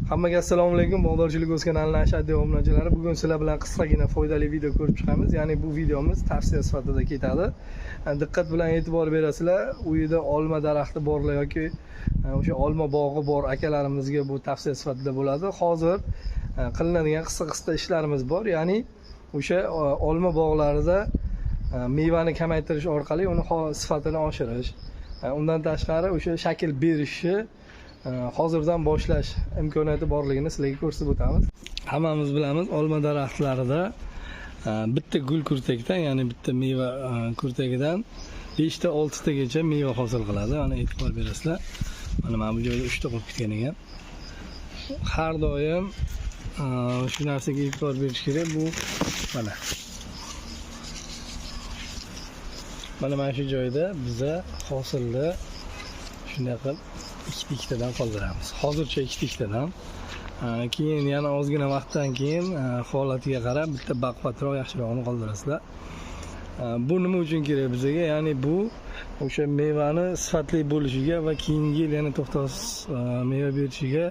Hammaga assalomu alaykum. Bog'dorchilik o'z kanalining ashaddiy obunachilari. Bugun sizlar bilan qisqagina foydali video ko'rib chiqamiz. Ya'ni bu videomiz tavsiya sifatida ketadi. Diqqat bilan e'tibor berasizlar. Uyida olma daraxti borlar yoki o'sha olma bog'i bor akalarimizga bu tavsiya sifatida bo'ladi. Hozir qilinadigan qisqa-qisqa ishlarimiz bor. Ya'ni o'sha olma bog'larida mevani kamaytirish orqali uni sifatini oshirish, undan tashqari o'sha shakl berishi hozirdan boshlash imkoniyati borligini sizlarga ko'rsatib o'tamiz. Hammamiz bilamiz, olma daraxtlarida bitta gul kurtakdan, ya'ni bitta meva kurtagidan 5 ta 6 tagacha meva hosil qiladi. Mana e'tibor berasizlar. Mana bu joyda 3 ta qolib ketgan ekan. Har doim shu narsaga e'tibor berish kerak. Bu mana shu joyda biza hosilni shunday qilib ikkitadan qoldiramiz. Hozircha ikkitadan. Keyin yana ozgina vaqtdan keyin holatiga qarab bitta baquvvatroq, yaxshirog'ini qoldirasizlar. Bu nima uchun kerak bizga? Ya'ni bu o'sha mevani sifatli bo'lishiga va keyingi yil yana to'xtovsiz meva berishiga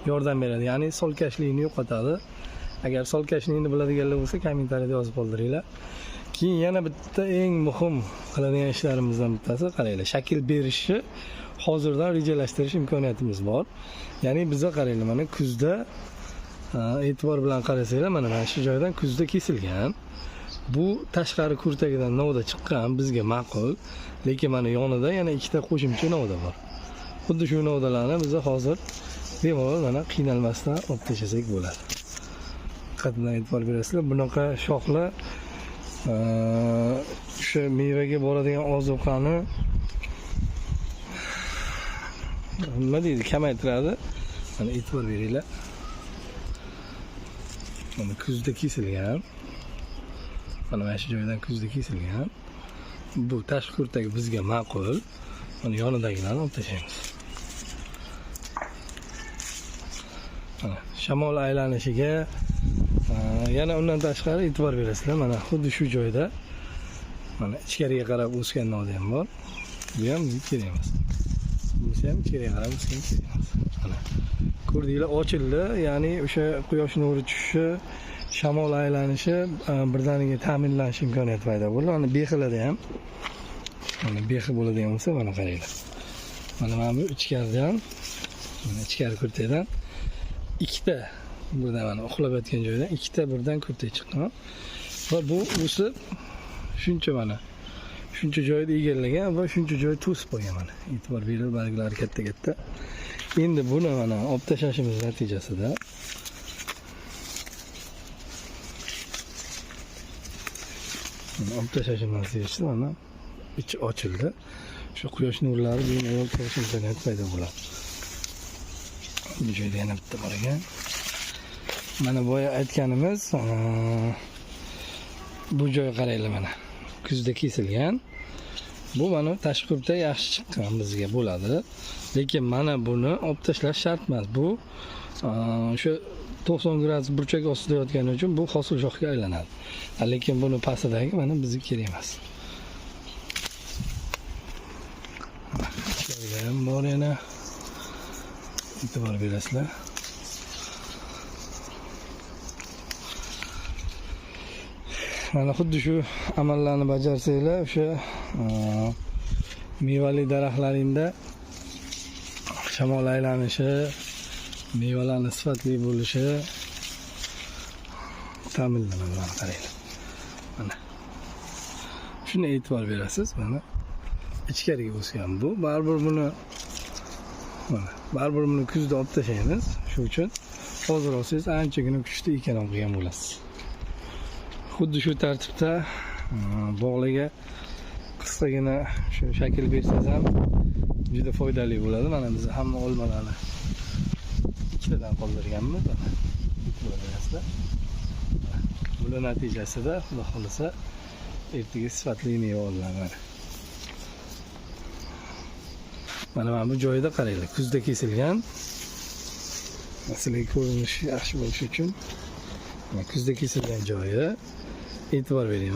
yordam beradi. Ya'ni solkashlikni yo'qotadi. Agar solkashlikni biladiganlar bo'lsa, kommentariyada yozib qoldiringlar. Keyin yana bitta eng muhim qiladigan ishlarimizdan bittasi, qaranglar, shakl berishni hozirdan rejalashtirish imkoniyatimiz bor. Ya'ni biza qaranglar, mana kuzda e'tibor bilan qarasanglar, mana shu joydan kuzda kesilgan. Bu tashqari kurtagidan novda chiqqan, bizga ma'qul, lekin mana yonida yana ikkita qo'shimcha novda bor. Xuddi shu novdalarni biz hozir bemalol mana qiynalmasdan olib tashlasak bo'ladi. Diqqat bilan e'tibor berasizlar, bunaqa shoxlar o'sha mevaga boradigan ozuqani nima deydi, kamaytiradi. Mana e'tibor beringlar. Mana kuzda kesilgan. Mana shu joydan kuzda kesilgan. Bu tashqi kurtagi bizga ma'qul. Mana yonidagilarni olib tashlaymiz. Mana shamol aylanishiga yana undan tashqari e'tibor berasizlar. Mana xuddi shu joyda mana ichkariga qarab o'sgan novda ham bor. Bu ham bizga kerak emas. Bunisi ham ichkariga qarab o'sgan kerak emas. Mana ko'rdinglar, ochildi. Ya'ni o'sha quyosh nuri tushishi, shamol aylanishi birdaniga ta'minlanish imkoniyati paydo bo'ldi. Mana bexilada ham, mana bexi bo'ladigan bo'lsa, mana qaranglar. Mana bu ichkaridan, mana ichkari kurtakdan ikkita birdan mana uxlab yotgan joydan ikkita birdan kurtak chiqqan va bu o'sib shuncha mana shuncha joyni egallagan va shuncha joy to'sib qo'ygan. Mana e'tibor berib, barglari katta-katta. Endi buni mana olib tashlashimiz natijasida mana ichi ochildi. Shu quyosh nurlari bemalol kirish imkoniyati paydo bo'ladi. Bu joyda yana bitta bor ekan. Mana boya aytganimiz, bu joy qaranglar, mana kuzda kesilgan. Bu mana tashqi kurtak yaxshi chiqqan bizga bo'ladi. Lekin mana buni olib tashlash shart emas. Bu o'sha 90 gradus burchak ostida yotgani uchun bu hosil shoxga aylanadi. Lekin buni pastidagi mana bizga kerak emas. Ichkarida ham bor yana. E'tibor berasizlar. Mana xuddi shu amallarni bajarsanglar, o'sha mevali daraxtlaringda shamol aylanishi, mevalarning sifatli bo'lishi ta'minlanadi. Mana qaranglar. Mana shuni e'tibor berasiz. Mana ichkariga o'sgan bu. Baribir buni mana baribir buni kuzda olib tashlaymiz. Shu uchun hozir olsangiz anchagina kuchli ekan olgan bo'lasiz. Xuddi shu tartibda bog'larga qisqagina shu shakl bersangiz ham juda foydali bo'ladi. Mana biz hamma olmalarni ikkitadan qoldirganmiz. Mana e'tibor berasizlar. Buning natijasida Xudo xolasa ertaga sifatli meva olinadi. Mana bu joyda qaranglar, kuzda kesilgan. Sizlarga ko'rinishi yaxshi bo'lishi uchun mana kuzda kesilgan joyi. E'tibor bering,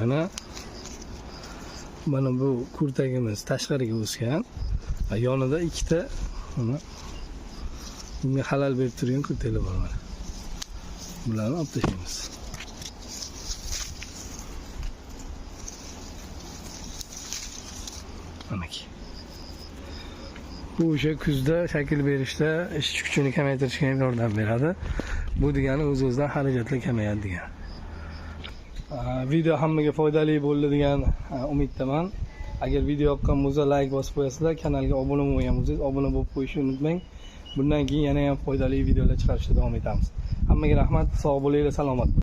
mana bu kurtagimiz tashqariga o'sgan, yonida ikkita mana Bunga xalal berib turgan kurtaklar bor mana. Bularni olib tashlaymiz. Manaki. Bu o'sha kuzda shakl berishda ishchi kuchini kamaytirishga ham yordam beradi. Bu degani o'z-o'zidan xarajatlar kamayadi degani. Video hammaga foydali bo'ldi degan umiddaman. Agar video yoqqan bo'lsa like bosib qo'yasizlar, kanalga obuna bo'lmagan bo'lsangiz obuna bo'lib qo'yishni unutmang. Bundan keyin yana ham foydali videolar chiqarishda davom etamiz. Hammaga rahmat, sog' bo'linglar, salomat bo'ling.